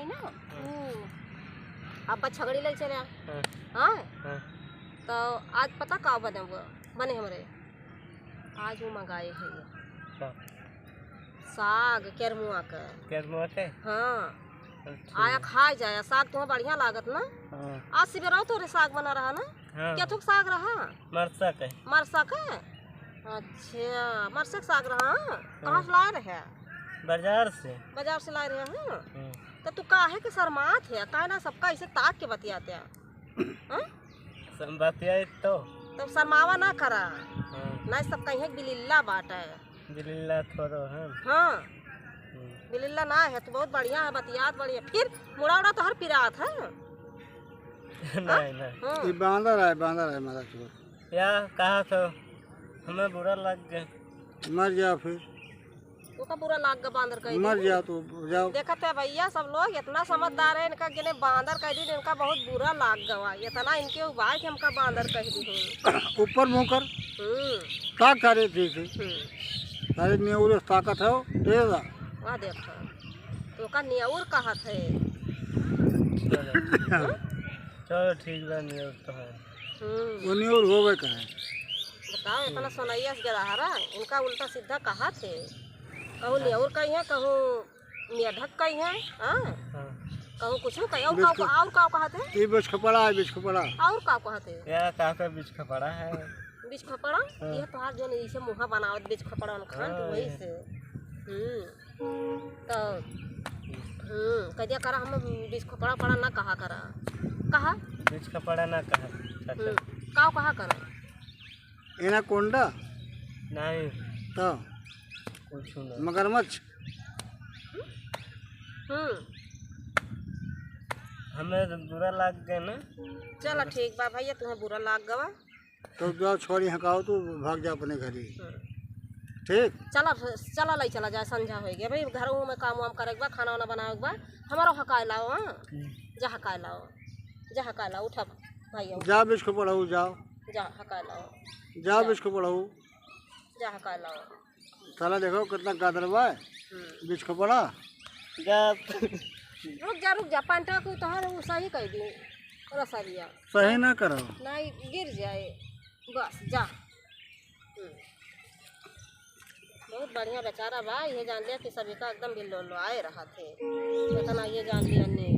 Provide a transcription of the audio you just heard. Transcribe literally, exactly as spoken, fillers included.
ना, हाँ। ऊ, अब बछगड़ी ले चले। हाँ। हाँ? हाँ। तो आज पता का बने हुआ, बने हमरे, आज वो मंगाए है ये। का? साग, केरमुआ के। केरमुआ के? हाँ। अच्छा। आया खाए जाया, साग तुम्हें बढ़िया लागत ना? हाँ। आज सिबेरवा तोरे साग बना रहा ना? हाँ। क्या थुक साग रहा? मरसा के। मरसा के? अच्छा, मरसा के साग रहा, हाँ? कहाँ से लाए रहे? बाजार से। बाजार से लाए रहे, हाँ? हम्म। तो तू काहे के शर्मात है? काहे ना सबका ऐसे ताक के बतियाते हैं? हाँ? सब बतियाए तो। तब शर्मावा ना करा। हाँ। ना सब कहीं बिलिल्ला बाटे। बिलिल्ला थोड़ो है। हाँ। हम्म। बिलिल्ला ना है, तू बहुत बढ़िया है, बतियात बढ़िया। फिर मुड़ा उड़ा तोहर पिरात है। नहीं, नहीं। हाँ। ये बांदर है, बांदर है, मारा चोर। या कहा तो हमें बुरा लग गए। मर जाओ फिर। ओका बुरा लाग गा बांदर कह मर दी। जाओ तो जाओ। देखत है भैया, सब लोग इतना समझदार है, इनका किने बांदर कह दी, इनका बहुत बुरा लाग गवा। इतना इनके उबाय कि हमका बांदर कह दी हूँ। ऊपर मुँह कर। हम्म। ताक करे ठीक है। हम्म। अरे नेउर ताकत है, तेज है। वहाँ देखो, तो का नेउर कहत है। चलो। चलो ठीक बा, नेउर तो है। हम्म। वो नेउर होवे का है। बताओ, इतना सोनैया से गदहरा, इनका उल्टा सीधा कहत है। कहूँ नेउर कही है, कहूँ नियधक कही है, हाँ? हाँ। कहूँ कुछ कही, और बिच का, ख-, और का कहत है? ये बिच खपड़ा है, बिच खपड़ा। और का कहत है? या कहत है बिच खपड़ा है। बिच खपड़ा? हाँ। ये तोहार जोन इसे मुँह बनावत बिच खपड़ा खान हाँ, वही ये। से। हम्म। तो, हम्म, कह दिया करा, हम बिच खपड़ा पड़ा ना कहा करा। कहा? बिच खपड़ा ना कहा, चाचा। हम्म, का कहा करा? एनाकोंडा? नहीं। तो? कुछ ना। मगरमच्छ? हम्म। हमें तो बुरा लाग गया ना। चला ठीक बा भैया, तुम्हें बुरा लाग गवा। तो जाओ छोड़ी हकाओ, तू भाग जा अपने घर ही। हम्म। ठीक? चला, चला लाई चला जाए, संझा होइ गया भाई, घरों में काम वाम करे के बा, खाना वाना बनावे के बा, हमारो हकाए लाओ, हाँ? हम्म। जा हकाए लाओ, जा हकाए लाओ, उठा भाई, आओ। जा बिच खपड़ाऊ, जाओ। जा हकाए लाओ। जा जा। बिच खपड़ाऊ। जा हकाए लाओ। साला देखो कितना गादर बा, हम्म। बिच खपड़ा। जा। रुक जा, रुक जा, पंटा को तोहर उ सही कह दी, रसरिया। सही ना करो। नहीं, गिर जाए, बस, जा। हम्म। बहुत बढ़िया बेचारा बा, ये जान लिया कि सभी का एकदम बिल्लो लो आए रहा थे। इतना ये जान लिया ने,